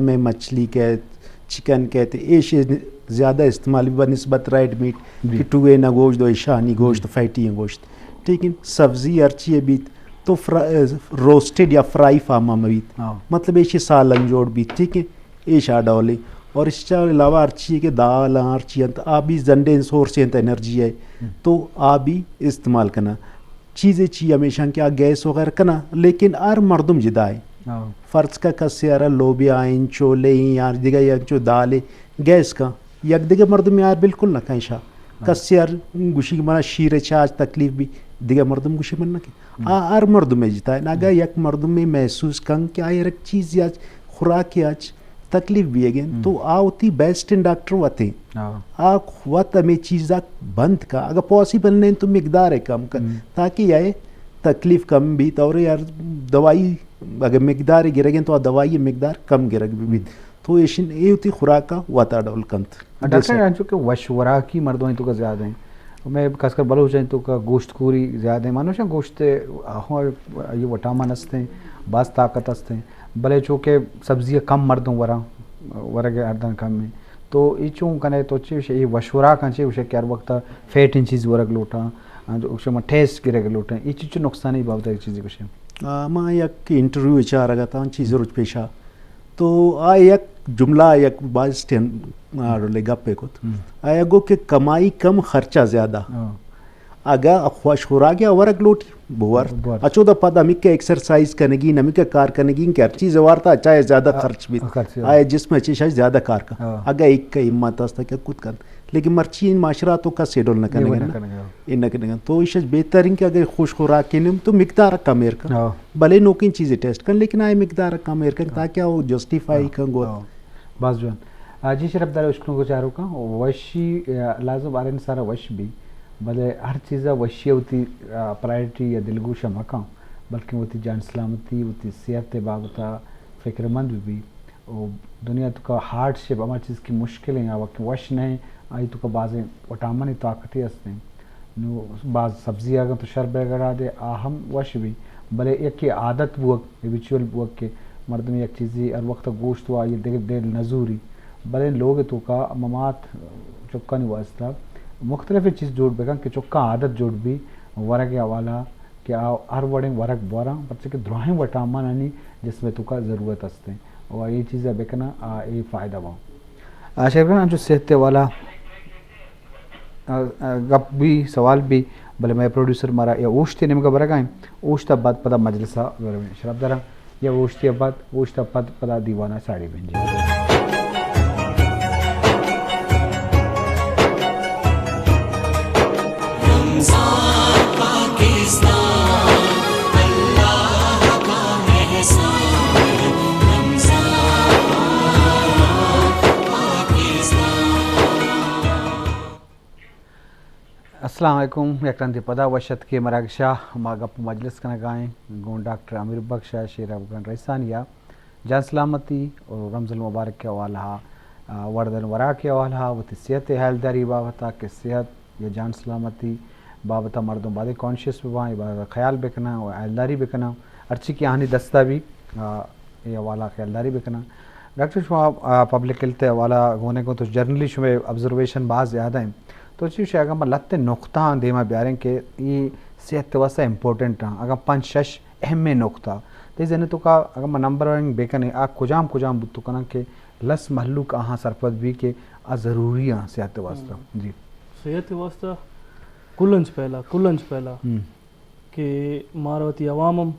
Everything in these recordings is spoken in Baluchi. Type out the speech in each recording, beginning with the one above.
میں مچھلی کہت، چکن کہت، ایشی زیادہ استعمال بہ نسبت ریڈ میٹ، جی۔ کہ ٹوئے نہ گوشت، دو ایشانی گوشت، جی۔ فیٹی ہیں گوشت۔ ٹھیک ہے، سبزی ہرچی ہے بیت، تو فرا-، روسٹڈ یا فرائی فارم میں بیت۔ ہاں۔ مطلب ایشی سالن جوڑ بیت، ٹھیک ہے، ایشا ڈولے۔ اور اس کے علاوہ ہرچی ہے کہ دال، ہرچی انت، آ بھی زنڈے سورس انت انرجی ہے، ہم۔ تو آ بھی استعمال کرنا۔ چیزے چی ہمیشہ کہ آ گیس وغیرہ کنا، لیکن ہر مردم جدا ہے۔ ہاں۔ فرض کا کسے ہر لوبیا ہیں، چولے ہیں، یا دگہ یا چو دال ہے، گیس کا۔ یک دگہ مردم یار بالکل نہ کہیں شا۔ ہاں۔ کسے ہر گوشی کہ منا شیر چاچ تکلیف بھی، دگہ مردم گوشی من نہ کہ۔ ہم۔ آ ہر مردم جدا ہے۔ نہ اگر ہم۔ یک مردم میں محسوس کن کہ آ یک چیز یا خوراک یا تکلیف بھی ہے گن، ہم۔ تو آ ہوتی بیسٹ ان ڈاکٹر وتے۔ ہاں۔ آ وت ہمیں چیزا بند کا، اگر پاسیبل نہیں تو مقدار ہے کم کا، ہم۔ تاکہ یہ تکلیف کم بیت اور یار دوائی اگر مقدار گرگیں تو آ دوائی مقدار کم گرگ بیت۔ ہم۔ تو ایشن اے ہوتی خوراک کا وتا ڈول کنت۔ ڈاکٹر جیسا۔ جان، چونکہ وش وراکی مردم تو کا زیادہ ہیں، میں خاص کر بلوچ ہیں تو کا گوشت خوری زیادہ ہیں، مانوش ہیں گوشت آہو یہ وٹامن ہستے ہیں، باز طاقت ہستے ہیں، بلے چونکہ سبزی کم مردم ورا، ورگ اردن کم ہیں، تو یہ چون کنے تو چی وشے، یہ وش وراک ہیں چی وشے کہ ہر وقت فیٹ ان چیز ورگ لوٹا، جو شما ٹیسٹ گرگ لوٹا، یہ چیز چو نقصانی بابت ایک چیزی وشے۔ آ، ما یک انٹرویو چارگا تھا، چیز روچ پیشا۔ تو آ یک جملہ، یک باز ٹین، آ، ڈولے گپے کت۔ ہم۔ آیا گو کہ کمائی کم، خرچہ زیادہ۔ ہاں۔ اگا خوش خوراک یا ورگ لوٹی، بور۔ بور۔ اچو دا پد ہمی کہ ایکسرسائز کنگی، نمی کہ کار کنگی، کہ ہر چیز وارتا اچھا ہے زیادہ آ، خرچ بیت۔ خرچ زیادہ۔ آیا جسم اچھے شاید زیادہ کار کا۔ ہاں۔ اگا ایک کا ہمت ہستا کہ کت کن۔ لیکن مرچی ان معاشرہ تو کس ایڈول نہ یہ وہ کنگا نہ نا۔ کنگا۔ اے نہ کنگا۔ تو ایش بہترین کہ اگر خوش خوراک کنم تو مقدار کم ایر کن۔ ہاں۔ بلے نوکیں چیزیں ٹیسٹ کن، لیکن آئے مقدار کم ایر کن، ہاں۔ تاکہ وہ جسٹیفائی ہاں۔ کن گوت۔ ہاں۔ باز جوان۔ آ، جی شرف دار اشکنو کو چارو کن، وشی، آ، لازم ہر انسان وش بھی، بلے ہر چیزا وشی ہوتی، آ، پرائرٹی یا دلگوش مکن، بلکہ ہوتی جان سلامتی، ہوتی صحت بابتا فکر مند بھی۔ او دنیا تو کا ہارڈ شپ، ہما چیز کی مشکل ہیں، آ وقت وش نہیں، آئی تو کا بازیں وٹامن طاقتی ہستیں۔ نو باز سبزی اگاں تو شر بہ گڑا دے، آ ہم وش بی، بلے یکے عادت بوگ، ہیبیچول بوگ کہ مردم یک چیزی ہر وقت گوشت و آئی دل، دل نزوری۔ بلے لوگ تو کا ممات چکانی واسطہ مختلف چیز جوڑ بکن کہ چکا عادت جوڑ بی، ورگ حوالہ کہ آ ہر وڑیں ورگ بوراں، پرچہ کہ دراہیں وٹامنانی جسم تو کا ضرورت ہستیں۔ و اے چیزا بکنا، آ اے فائدہ باں۔ آ، شربن انچو صحت والا آ، آ، گپ بی، سوال بی، بلے مئے پروڈیوسر مارا یا اوشتے نیمگا برگا ایں، اوشتا بعد پدا مجلسا برویں۔ شرف داراں، یا اوشتے بعد، اوشتا پد پدا دیوانا ساڑی بنجی۔ السلام علیکم۔ یک رندے پدا وش اتکے مراگشا۔ ما گپ و مجلس کنگا ایں گوں ڈاکٹر امیر بخش ء شیر افغان رئیسانی ء جان سلامتی اور رمضان المبارک کے حوالہ ء، آ، وردن وراک کے حوالہ ء، وتی صحت ء ہیالداری بابت ء کہ صحت یا جان سلامتی بابت ء مردم بازیں کانشیس بباں، اے بابت ء خیال بکناں و ہیالداری بکناں، ہرچی کہ آہانی دستا بی، آ، اے حوالہ ء خیالداری بکناں۔ ڈاکٹر، شما، آ، پبلک ہیلتھ ء حوالہ گونے گوں تو جنرلی شمئے آبزرویشن باز زیادہ ہیں، تو چی شے اگر ما لہتیں نقطہ آں دیما بیاریں کہ اے صحت ء واسطہ امپورٹنٹ آں، اگر پنچ شش اہمیں نقطہ تئی ذہن ء توکا اگر ما نمبر ونگ بکنیں، آ کجام کجام بوت کناں کہ لس مہلوک آہاں سرپد بی کہ آ ضروری آں صحت ء واسطہ؟ ہم۔ جی۔ صحت ء واسطہ کلنچ پہلا، کلنچ پہلا ہم۔ کہ مارا وتی عوام ہم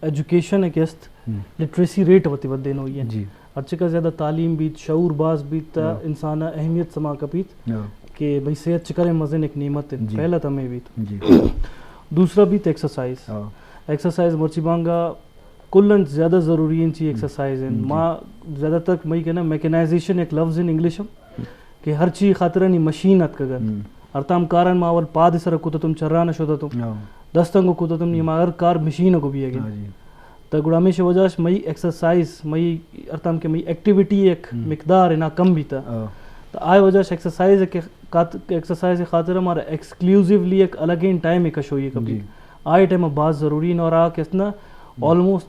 ایجوکیشن ء کہ است، ہم۔ لٹریسی ریٹ وتی ودینوئی انت۔ جی۔ ہرچکا زیادہ تعلیم بیت، شعور باز بیت، تا ہاں۔ انسان ء اہمیت سما کپیت ہاں۔ کہ بھئی صحت چکریں مزن ایک نعمت انت۔ جی۔ پہلا تمے بیت۔ جی۔ دوسرا بیت ایکسرسائز۔ ہاں۔ ایکسرسائز مرچی بانگا کلن زیادہ ضروری انت چی ہم۔ ایکسرسائز انت۔ جی۔ ما زیادہ تر مئی کنا میکنائزیشن ایک لفظ ان انگلش ہم۔ کہ ہر چی خاطر نی مشین اتکگ ات۔ ہم۔ ہر تام کاران ما اول پاد سر کتتم، چران شدتم۔ ہاں۔ دستنگ کتتم، نی ہم۔ ما ہر کار مشین کو بیگن۔ ہاں جی۔ تا گڑا ہمیشہ وجہ اش مئی ایکسرسائز، مئی ہر تام کہ مئی ایکٹیویٹی ایک ہم۔ مقدار انا کم بیتا۔ ہاں۔ تا آئے وجہ اش ایکسرسائز کے خات-، ایکسرسائز خاطر ہمارا ایکسکلوسیولی ایک الگین ٹائم ایک شوئی کبھی۔ جی۔ آئے ٹائم باز ضروری ہے اور آ کس نا ہم۔ آلموسٹ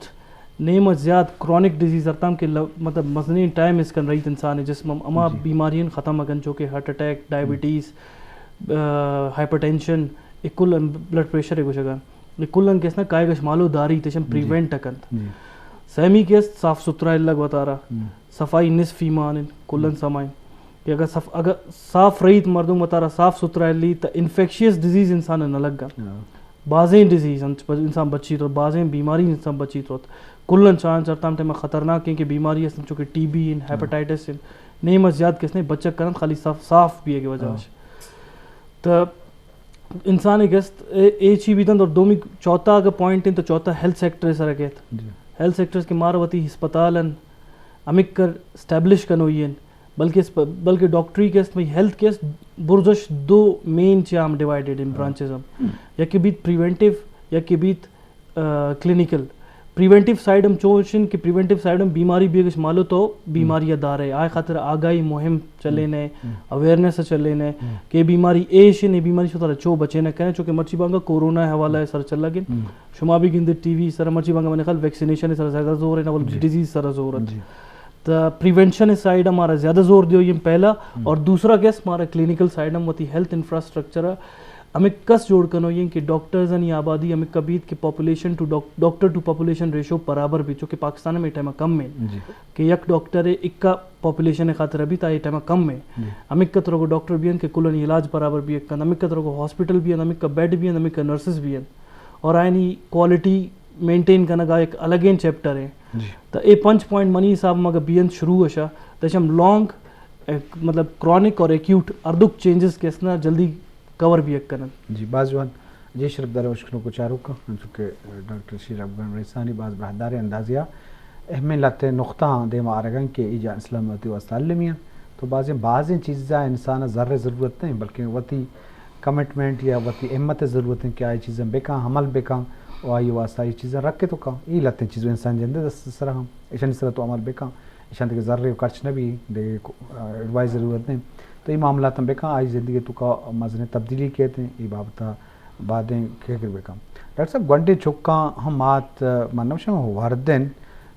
نیم ءَ زیات کرانک ڈیزیز ہرتام کہ ل-، مطلب مزنیں ٹائم اس کن رہیت انسان ءِ جسم ءَ ہما جی۔ بیماری ختم مکن، چو کہ heart attack, diabetes, hypertension, اے کل بلڈ پریشر ءَ گوشگ ءَ، اے کل انت کہ اس نا کائیگ اش مالو داری تشن جی۔ پریونٹ کنت۔ جی۔ سیمی کہ است صاف ستھرا الگ وتارا، ہم۔ صفائی نصف ایمان انت، کلن ہم۔ سما انت۔ کہ اگر صف-، اگر صاف رہیت مردم وتارا صاف ستھرا الیت، تہ انفیکشیس ڈیزیز انسان ءَ نہ لگا۔ ہاں۔ بازیں ڈیزیز انت، انسان بچیت روت، بازیں بیماری انسان بچیت روت۔ کلن چانس ہرتام ٹائم خطرناک انت کہ بیماری است، چونکہ ٹی بی انت، ہاں۔ ہیپاٹائٹس انت، نیم ءَ زیات کس نے بچک کنت، خالی صاف، صاف بیگ ءِ وجہ ہاں۔ اش۔ تہ انسان ءِ گست اے، اے چی بیت انت، اور دومی چوتھا اگر پوائنٹ انت تو چوتھا ہیلتھ سیکٹر ءِ سر ءَ کیت۔ جی۔ ہیلتھ سیکٹرز کہ مارا وتی ہسپتال انت، ہمک کر اسٹیبلش کنوئی انت، بلکہ اس پ-، بلکہ ڈاکٹری کہ است، مئی ہیلتھ کہ است، برزش دو مین چیا ہم ڈیوائیڈڈ انت، ہاں۔ برانچز ہم۔ یکے بیت پریونٹیو، یکے بیت، آ، کلینیکل۔ پریونٹیو سائیڈ ہم چوش انت کہ پریونٹیو سائیڈ ہم بیماری بیگش مالو تو بیماری ءَ دارے، آئی خاطر آگاہی مہم چلینے، ہم۔ اویئرنیس چلینے ہم۔ کہ بیماری ایش انت، اے بیماری شتارا چو بچینہ کنے، چونکہ مرچی بانگا کورونا ءِ حوالہ ءَ سر چلگ انت۔ ہم۔ شما بھی گندے ٹی وی سر، مرچی بانگا من خیال ویکسینیشن ءِ سر زیادہ زور ہے، نہ بلکہ جی۔ ڈیزیز سر زور ہے۔ جی۔ تو پریونشن ءِ سائیڈ ہمارا زیادہ زور دیو یہ پہلا، ہم۔ اور دوسرا گیس ہمارا کلینیکل سائیڈ ہم وتی ہیلتھ انفراسٹرکچر ہمیں کس جوڑ کنو یہ کہ ڈاکٹرز انی آبادی ہمیں کبیت کہ پاپولیشن ٹو ڈاک-، ڈاکٹر ٹو پاپولیشن ریشو برابر بھی، چونکہ پاکستان میں ٹائم کم ہے جی۔ کہ یک ڈاکٹر ہے اکا پاپولیشن خاطر ابھی تا یہ ٹائم کم ہے۔ جی۔ ہمیں کترو کو ڈاکٹر بھی ہیں کہ کلن علاج برابر بھی کن، ہمیں کترو کو ہاسپٹل بھی ہیں، ہمیں کا بیڈ بھی ہیں، ہمیں کا نرسز بھی ہیں۔ اور آئینی کوالٹی مینٹین کنگا ایک الگیں چیپٹر ہے۔ جی۔ تو اے پنچ پوائنٹ منی حساب مگا بی انت شروع اشا، تو ہم لانگ، اے، مطلب کرانک اور ایکیوٹ اردک چینجز کے اسنا جلدی کور بھی کنن۔ جی، باز جوان۔ جی، شرف دار اشکنو کو چاروکا، چونکہ ڈاکٹر شیر افغان رئیسانی باز براہدار اندازیا اہمیں لہتے نقطہ دیما آرگن کہ ای جان سلامتی واسطہ المی ہیں۔ تو بازیں، بازیں چیزا انسان زر ضرورت نہیں، بلکہ وتی کمٹمنٹ یا وتی ہمت ضرورت ہے کہ آئی چیزیں بکاں، عمل بکاں، و آئی واسطہ آئی چیزیں رکھ تو کاں۔ ای لہتیں چیزیں انسان جندے دست سرا ہم، ایشانی سرا تو عمل بکاں، ایشان دیگہ زر خرچ نہ بھی، دیگہ کو-، آ، ایڈوائس ضرورت نہیں۔ تو ای معاملات ہم بکاں، آئی زندگی تو کا مزنیں تبدیلی کیت ہیں، ای بابتا بعدیں فکر بکاں۔ ڈاکٹر صاحب، گونڈیں چکاں ہم مات، آ، من نوشم وردن،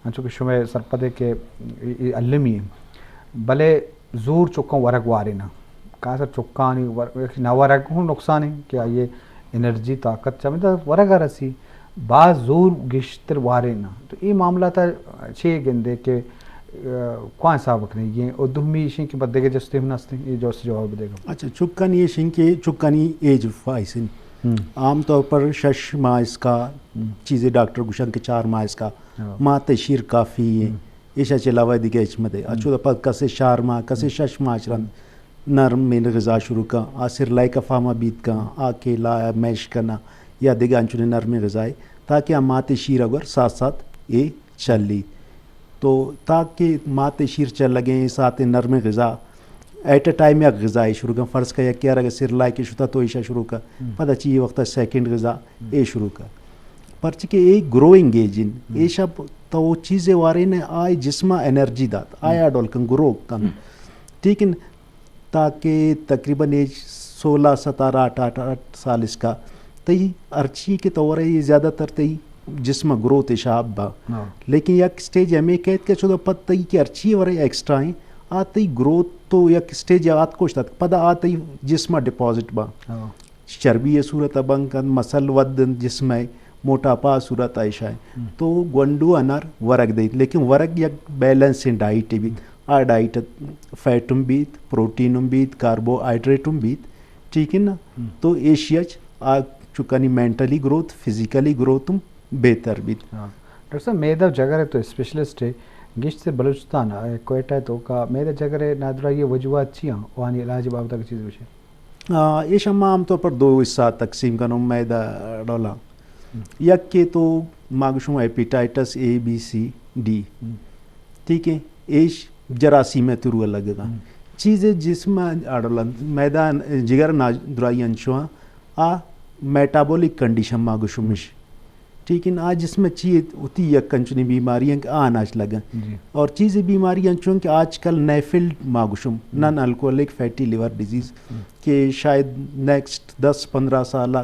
انچو کہ شمے سرپدے کہ ای، ای المی ہیں۔ بلے زور چکاں ورگ واریناں۔ خاص کر چکانی ور-، یک نہ ورگ ہوں نقصان ہے کہ آئیے انرجی طاقت چمدا ورگ رسی، باز زور گیشتر واریناں۔ تو اے معاملہ تا چے گندے کہ، آ، کوان حساب کنگی ہیں؟ اور دومی ایشیں کہ بدے کے جستے ہم نستے، یہ جوست جواب دے گا۔ اچھا، چکانی ایشیں کہ چکانی ایج فائسن۔ ہم۔ عام طور پر شش ماہ اس کا ہم۔ چیزیں ڈاکٹر گوشن کہ چار ماہ اس کا ہاں۔ ماں تے شیر کافی ہے۔ ہم۔ ایشا چہ علاوہ دیگہ ہچ مدے۔ ہم۔ اچو دا پد کسے چار ماہ، کسے ہم۔ شش ماہ اچ رند ہم۔ نرمیں غذا شروع کن، آ سرلیک ء فارم ء بیت کن، آ کیلا ء میش کن یا دگہ انچنیں نرمیں غذائے، تاکہ آ مات ء شیر ء گور ساتھ ساتھ اے چلیت۔ تو تاکہ مات ء شیر چلگیں ساتھ نرمیں غذا، ایٹ اے ٹائم یک غذائے شروع کن، فرض کن یکے ء اگہ سرلیک شتا تو ایشا شروع کن، ہم۔ پدا چی وقت سیکنڈ غذا ہم۔ اے شروع کن۔ پرچہ کہ اے گروئنگ ایج ان، ہم۔ ایشا تو چیزے وارے نے آئے جسم ء انرجی دات، ہم۔ آیا ڈول کن گرو کن۔ ہم۔ ٹھیک ہے، تاکہ تقریباً ایج سولہ، ستارہ، اٹھارہ سال اس کا، تئی ہرچی کہ تو ورے، یہ زیادہ تر تئی جسم گروتھ اشاب با۔ ہاں۔ لیکن یک سٹیج ہمیں کہت کہ چودہ پد تئی کہ ہرچی ورے ایکسٹرا ہیں، آ تئی گروتھ تو یک سٹیج آت کوشت، پدا آ تئی جسم ڈپازٹ با۔ ہاں۔ چربی ء صورت ء بنگ کنت، مسل ودنت جسم ء، موٹاپا ء صورت ء ایشا ء۔ ہم۔ تو گونڈو انار ورگ دئیت، لیکن ورگ یک بیلنسیں ڈائٹ ء بیت۔ آ ڈائٹ ء فیٹ ہم بیت، پروٹین ہم بیت، کاربوہائیڈریٹ ہم بیت، ٹھیک ہے نا؟ ہم۔ تو ایشی ء چ آ چکانی مینٹلی گروتھ، فزیکلی گروتھ ہم بہتر بیت۔ ہاں۔ ڈاکٹر صاحب، معدہ و جگر ء تو اسپیشلسٹ ہے، گیشتر بلوچستان ء کوئٹہ ء توکا معدہ جگر ء نادراہی ء وجوہات چی آں؟ وانی علاج بابت ء چیز گوشے؟ آ، ایش ما عام طور پر دو حصہ تقسیم کنوں، معدہ ڈولا۔ ہم۔ یک کہ تو ما گوشوں ہیپیٹائٹس اے، بی، سی، ڈی۔ ہم۔ ٹھیک ہے، ایش جراثیم ء ترو لگگا۔ ہم۔ چیز جسم ء ڈولا، معدہ جگر نادراہی انچو آ میٹابولک کنڈیشن ما گوشمش۔ ٹھیک ہے، آ جسم چی وتی یک انچنی بیماری ہیں کہ آ اناچ لگن۔ جی۔ اور چیز بیماری انچو کہ آج کل نیفلڈ ما گوشم، ہم۔ Non alcoholic fatty liver disease, ہم۔ کہ شاید نیکسٹ دس پندرہ سال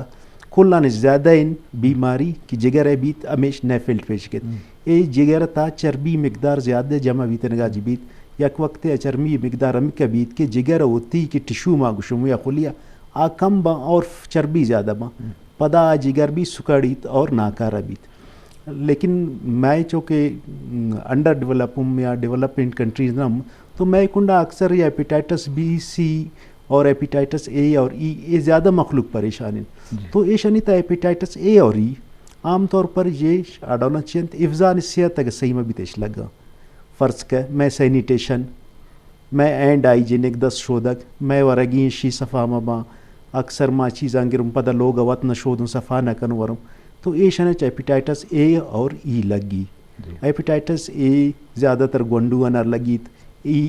کلان زیادہ ان بیماری کہ جگر ہے بیت ہمیش نیفلڈ پیش کت۔ ہم۔ اے جگر تا چربی مقدار زیادہ جمع بیتنگا جی بیت۔ یک وقت ء چربی مقدار ہمکہ بیت کہ جگر ء وتی کہ ٹشو ما گوشم یا خلیہ آ کم باں اور چربی زیادہ باں۔ پدا آ جگر بھی سکڑیت اور ناکارہ بیت۔ لیکن میں چونکہ انڈر ڈیولپ ہوں یا ڈیولپمنٹ کنٹریز نہ ہوں، تو میں کنڈا اکثر یہ ہیپیٹائٹس بی، سی اور ہیپیٹائٹس اے اور ای، یہ زیادہ مخلوق پریشان ہیں۔ تو ایشانی تا ہیپیٹائٹس اے اور ای عام طور پر یہ اڈولا چنت افزان صحت اگر صحیح میں بھی تیش لگا۔ فرض کہ میں سینیٹیشن، میں اینڈ ہائیجینک دست شودگ، میں ورگی شی صفا مہ باں، اکثر ما چیزاں گرم پدا لوگ وت نہ شودوں صفا نہ کن ورم۔ تو ایشن چ ہیپیٹائٹس اے اور ای لگی۔ ہیپیٹائٹس اے زیادہ تر گونڈو انر لگیت، ای،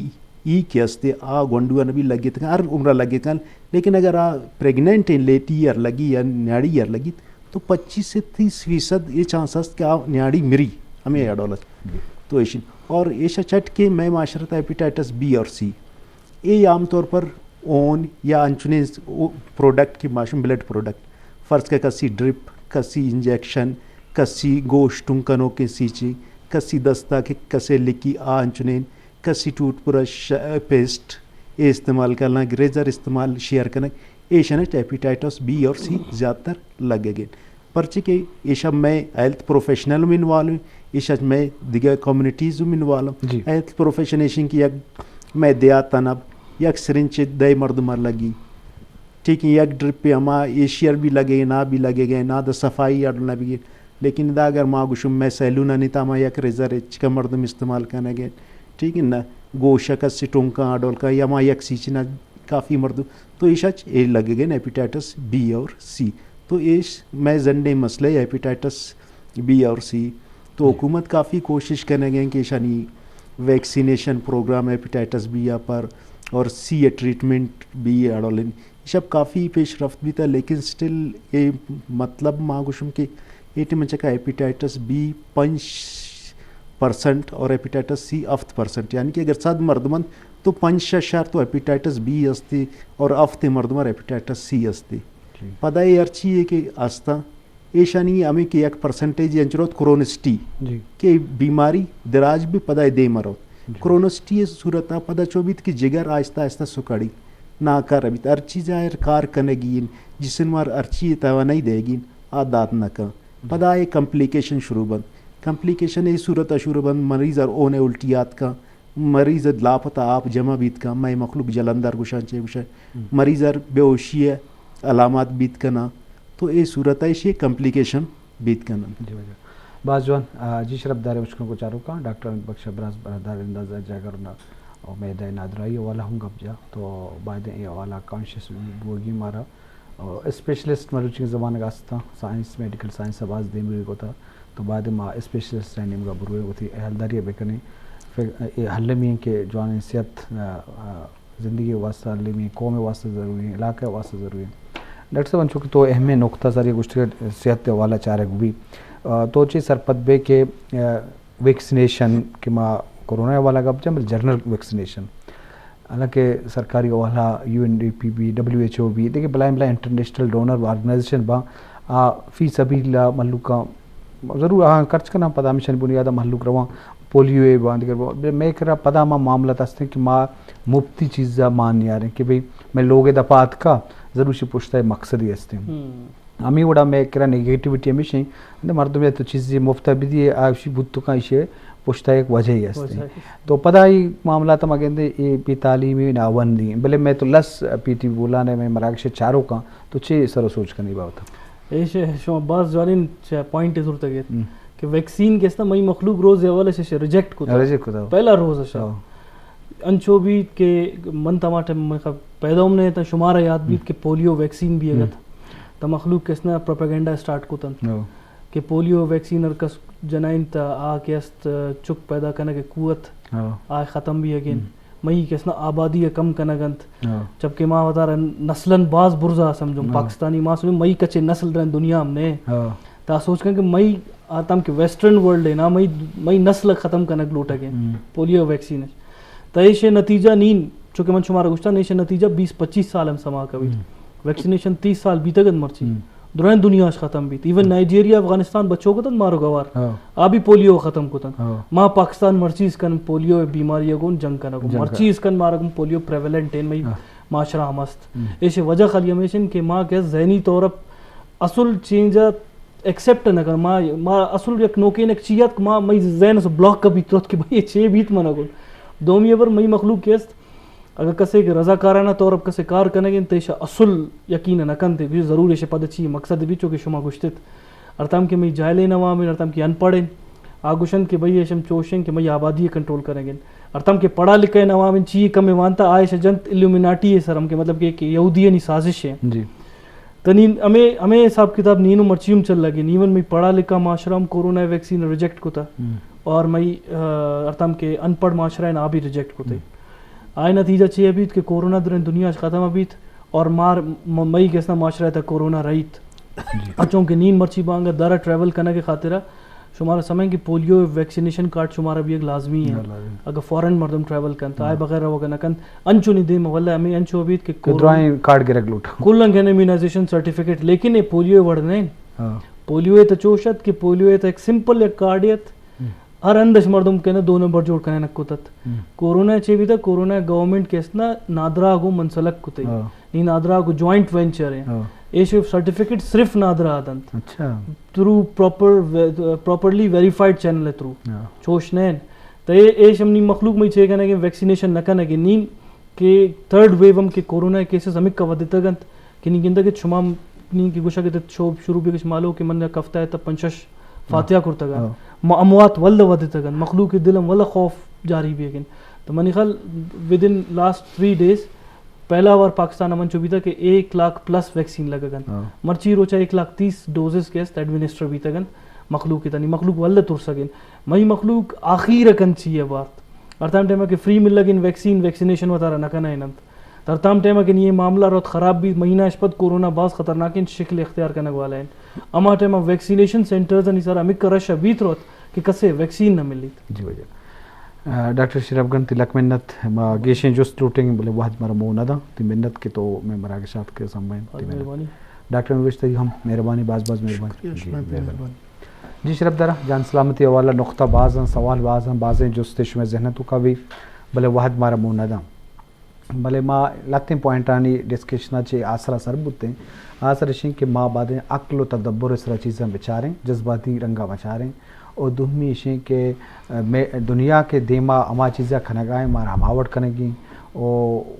ای کہ استے آ گونڈو ان بھی لگیت کن، ہر عمرہ لگیت کن، لیکن اگر آ پریگننٹ ہیں، لیٹی ار لگی یا نیاڑی ار لگیت، تو پچیس سے تیس فیصد یہ چانس است کہ آ نیاڑی مری، ہمیں اڈولت۔ تو ایشن اور ایشا چٹ کے میں معاشرت ہیپیٹائٹس بی اور سی، اے عام طور پر اون یا انچنیں پروڈکٹ کی ماشم بلڈ پروڈکٹ، فرض کہ کسی ڈرپ، کسی انجیکشن، کسی گوشت ٹنکنو کے سیچی، کسی دستا کے کسے لکی آ انچنیں، کسی ٹوتھ برش، پیسٹ اے استعمال کرنا، گریزر استعمال شیئر کرنا، ایشن ہیپیٹائٹس بی اور سی زیادہ تر لگے گئے۔ پرچے کہ ایشا میں ہیلتھ پروفیشنل ہم انوالو ہیں، ایشا میں دیگر کمیونٹیز ہم انوالو ہیں۔ ہیلتھ پروفیشن ایشن کی یک میں دیات تنب یک سرنچ دے مردم لگی، ٹھیک ہے، یک ڈرپ پہ ہما ایشیئر بھی لگے، نا بھی لگے گئے، نا دا صفائی اڈ نہ بھی گئے۔ لیکن دا اگر ما گوشم میں سیلون نہیں تا ما یک ریزر چکا مردم استعمال کرنے گئے، ٹھیک ہے نا، گوشہ کسی ٹونکا اڈول کا یا ما یک سیچنا کافی مردم، تو ایشا چ اے لگے گئے ہیپیٹائٹس بی اور سی۔ تو ایش میں زنڈے مسئلہ ہیپیٹائٹس بی اور سی۔ تو حکومت کافی کوشش کرنے گئے کہ ایشانی ویکسینیشن پروگرام ہیپیٹائٹس بی پر اور سی ٹریٹمنٹ بھی اڈولن۔ شب کافی پیش رفت بیتا، لیکن سٹل اے مطلب ما گوشم کہ اے ٹیم چکا ہیپیٹائٹس بی پنچ پرسنٹ اور ہیپیٹائٹس سی ہفت پرسنٹ، یعنی کہ اگر صد مردم انت تو پنچ شش شر تو ہیپیٹائٹس بی استی اور ہفت مردم ہیپیٹائٹس سی استی۔ پدا اے ہرچی ہے کہ استا ایشانی ہمیں کہ یک پرسنٹیج انچروت کرونسٹی کہ بیماری دراج بھی پدا دے مرو۔ کرونسٹی صورت پدا چو بیت کہ جگر آہستہ آہستہ سکڑی ناکار بیت۔ ہر چیز آئر کار کنگی ان، جسم مار ہر چیز توانائی دے گی، آ دات نہ کن۔ پدا اے کمپلیکیشن شروع بند۔ کمپلیکیشن اے صورت شروع بند، مریض ار اونے الٹی آت کن، مریض لاپ تا آپ جمع بیت کن، مئے مخلوق جلندر گوشان چے گوشان، مریض ار بے ہوشی علامات بیت کنا، تو اے صورت ایشی کمپلیکیشن بیت کنا۔ جی واجہ۔ باز جوان، آ، جی شرف دارے مشکل کو چارو کا، ڈاکٹر بخش براز دار اندازہ جاگر نا، او میدہ نادرائی والا ہم گپ جا، تو باید اے والا کانشیس بوگی مارا، او اسپیشلسٹ مروچی زمانگ آستا، سائنس، میڈیکل سائنس باز دیم روی کو تا، تو باید ما اسپیشلسٹ نیمگا بروے وتی اہلداری بکنیں۔ فکر، اے حل می کہ جوان صحت، آ، آ، زندگی واسطہ، علیمی قوم واسطہ ضروری ہیں، علاقہ واسطہ ضروری ہیں۔ ڈاکٹر صاحب، انچو کہ تو اہم نقطہ ساری گوشت کہ صحت حوالہ چارگ بھی، آ، تو چی سرپد بے کہ، آ، ویکسینیشن کہ ما کورونا حوالہ گپ جم، بل جنرل ویکسینیشن، حالانکہ سرکاری حوالہ، یو این ڈی پی بھی، ڈبلیو ایچ او بھی، دیکھیں بلائیں بلائیں انٹرنیشنل ڈونر آرگنائزیشن با، آ، فی سبیل اللہ ملوکاں ضرور آہاں خرچ کناں، پدا ہمیشانی بنیاد ء مہلوک رواں پولیو ء باں دگر باں۔ بلے مئے کرا پدا ہما معاملات ہستیں کہ ما مفتی چیز ء مان نیاریں کہ بھئی مئے لوگ ء دپا اتکا، ضرور شی پشت ء مقصدے ہستیں۔ ہمے وڑا مئے کرا نیگیٹیوٹی ہمیش ایں، مردم ء تو چیزے مفت ء بدیے، آ شی بوت کن ایشی پشت ء یک وجہ ہی ہستیں۔ تو پدا ای معاملات ما گندے اے بے تعلیمی ناوندی، بلے مئے تو لس پی ٹی بولان ء مئے مراگش ء چاروکاں تو چے سر و سوچ کنی بابت؟ ایش شما باز جوانین چہ پوائنٹ زرتگ ایت کہ ویکسین کہ است مئی مخلوق روز اول اش ریجیکٹ کتا۔ ریجیکٹ کتا۔ پہلا روز اش۔ انچو بیت کہ من تما ٹائم پیدا ہم نہ اتاں، شمارا یاد بیت کہ پولیو ویکسین بھی اگت تا مخلوق کس نہ پروپیگنڈا اسٹارٹ کتن کہ پولیو ویکسین ہر کس جنائن تا آ کہ است چک پیدا کنگ قوت آ ختم بھی اگین۔ مئی کس نا آبادی ء کم کنگ انت۔ جبکہ ما وتارا نسلاً باز برزا سمجھوں، پاکستانی ما سمجھوں مئی کچے نسل درن دنیا ہم نے۔ تا سوچ کن کہ مئی آتم کہ ویسٹرن ورلڈ ہے نا، مئی، مئی نسل ختم کنگ لوٹگ ہیں پولیو ویکسین اچ۔ تا ایشے نتیجہ نین، چونکہ من شمارا گوشتن ایشے نتیجہ بیس پچیس سال ہم سما کبھی۔ ویکسینیشن تیس سال بیتگ انت مرچی۔ درائیں دنیا اش ختم بیت۔ ایون نائیجیریا، افغانستان بچوک اتنت مارو گوار۔ ہاں۔ آ بھی پولیو ختم کتنت۔ ہاں۔ ما پاکستان مرچی اسکن پولیو بیماری گون جنگ کنگ۔ جنگ مرچی کن۔ اسکن مارا گون پولیو پریویلنٹ ہیں، مئی ہاں۔ معاشرہ ہم است۔ ہم۔ ایشی وجہ خالی ہمیشن کہ ما کہ ذہنی طور اپ اصل چینج ایکسپٹ نہ کن۔ ما، ما اصل یک نوکین ایک چیت کہ ما، مئی ذہن سے بلاک کا بیت رہت کہ بھئی چے بیت منا گون۔ دومی بر مئی مخلوق کے است، اگر کسے کہ رضاکارانہ طور اپ کسے کار کنگے انت، ایشا اصل یقین نہ کنت، کہ ضرور ایشا پد چی مقصد بھی چونکہ شما گشتت۔ ارتام کہ مئی جاہلین عوام ہیں، ارتام کہ ان پڑھ ہیں، آ گوشن کہ بھئی ایشم چوشن کہ مئی آبادی کنٹرول کنگے۔ ارتام کہ پڑھا لکھا ہیں عوام ہیں، چی کم وانتا آئے شجنت الومیناٹی ہے سر ہم کہ مطلب کہ، کہ یہودیانی سازش ہے۔ جی۔ تنین ہمیں، ہمیں حساب کتاب نینو مرچی ہم چل لگے۔ ایون مئی پڑھا لکھا معاشرہ ہم کورونا ویکسین ریجیکٹ کتا۔ ہم۔ اور مئی، آ، ارتام کہ ان پڑھ معاشرہ ہیں آ بھی ریجیکٹ کتے۔ ہم۔ آئے نتیجہ چے بیت کہ کورونا دریں دنیا اچ ختم بیت اور مار، م-، مئی گسنا معاشرہ تا کورونا رہیت۔ جی۔ اچھوں کہ نین مرچی بانگا درا ٹریول کنگ خاطرہ شمارا سمجھیں کہ پولیو ویکسینیشن کارڈ شمارا بھی ایک لازمی ہے۔ لازمی۔ اگر فورن مردم ٹریول کنت، آئے ہاں۔ بغیر روگ نہ کنت، انچو نی دیم واللہ ہمیں انچو بیت کہ کہ کورونا درائیں کارڈ گرگ لوٹ۔ کلن گن امیونائزیشن سرٹیفکیٹ، لیکن یہ پولیو وڑ نہیں۔ ہاں۔ پولیو تو چوشت کہ پولیو تو ایک سمپل ایک کارڈ یت۔ ہم۔ ہر اندش مردم کنے دو نمبر جوڑ کنے نکوتت۔ ہم۔ کورونا چے بیتا، کورونا گورنمنٹ کے اسنا نادرا گو منسلک کتے۔ ہاں۔ نی نادرا گو جوائنٹ وینچر ہے۔ ہاں۔ ایشی سرٹیفکیٹ صرف نادرا آدنت۔ اچھا۔ Through proper way-, properly verified channel ہے تھرو۔ ہاں۔ چوش نین۔ تو اے، ایش ہم نی مخلوق میں چے کنے کہ ویکسینیشن نہ کنے کہ نی کہ تھرڈ ویو ہم کہ کورونا کیسز ہمک کا ودتگ انت کہ نی گندگ ات شما نی کہ گوشگ ات شو-، شروع بھی کہ شما لو کہ من یک ہفتہ ء تک پنچ شش فاتحہ ہاں۔ کرتگ انت۔ ہاں۔ ما اموات ولدا ودتگ انت، مخلوق دل ہم ولدا خوف جاری بیگ انت۔ تو منی خیال ودن لاسٹ تھری ڈیز پہلا وار پاکستان ہم انچو بیتا کہ ایک لاکھ پلس ویکسین لگگ انت۔ ہاں۔ مرچی روچا ایک لاکھ تیس ڈوزز کہ است ایڈمنسٹر بیتگ انت مخلوق تانی، مخلوق ولدا ترسگ انت۔ مئی مخلوق آخیر کن چی ہے بارت۔ ہر تام ٹائم کہ فری ملگ ان ویکسین، ویکسینیشن وتارا نہ کنائیننت۔ ہر تام ٹائم کہ نی یہ معاملہ روت خراب بیت، مہینہ اش پد کورونا باز خطرناکیں شکل اختیار کنگ والا انت۔ اما ٹائم ویکسینیشن سینٹرز انی سر ہمک رش بیت روت کہ کسے ویکسین نہ ملیت۔ جی واجہ۔ آ، ڈاکٹر شرف گن تی لک منت، ما گیشیں جست لوٹیں بلے وحد مارا مو نہ داں، تی منت کہ تو میں مراگشات کے سمبھائیں، تی منت۔ مہربانی۔ ڈاکٹر مروشتگی ہم مہربانی، باز باز مہربانی۔ شکریہ، جی، شما مہربانی۔ مہربانی۔ جی شرف دارا جان سلامتی حوالہ نقطہ باز ہیں، سوال باز ہیں، بازیں جست شمئے ذہن تو کا بھی، بلے وحد مارا مو نہ داں۔ بلے ما لہتیں پوائنٹانی ڈسکشن ء چہ آسرا سر بوتیں۔ آسر اشیں کہ ما بادیں عقل و تدبر ء سرا چیزاں بچاریں، جذباتی رنگا مچاریں۔ و دومی اشیں کہ، ء، مے-، دنیا کے دیما ہما چیزا کنگائیں مارا ہما وڑ کنگی و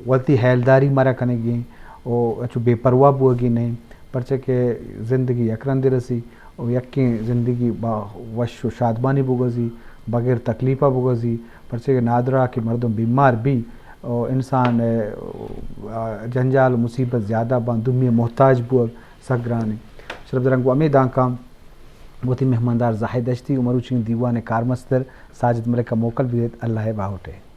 وتی ہیلداری مارا کنگی و اچو بے پرواہ بوگی نہیں، پرچہ کہ زندگی یک رندے رسی۔ و یکیں زندگی با وش و شادمانی بگوزی، بغیر تکلیفا بگوزی، پرچے کہ نادرا کہ مردم بیمار بی و انسان، آ، جنجال و مصیبت زیادہ باں، دومی محتاج بوگ سک گران انت۔ شرف درنگ و ہمے دانکاں وتی مہماندار زاہد دشتی و مروچی دیوان کارمستر ساجد ملک ء موکل بگیت۔ اللہ ء باہوٹ ء۔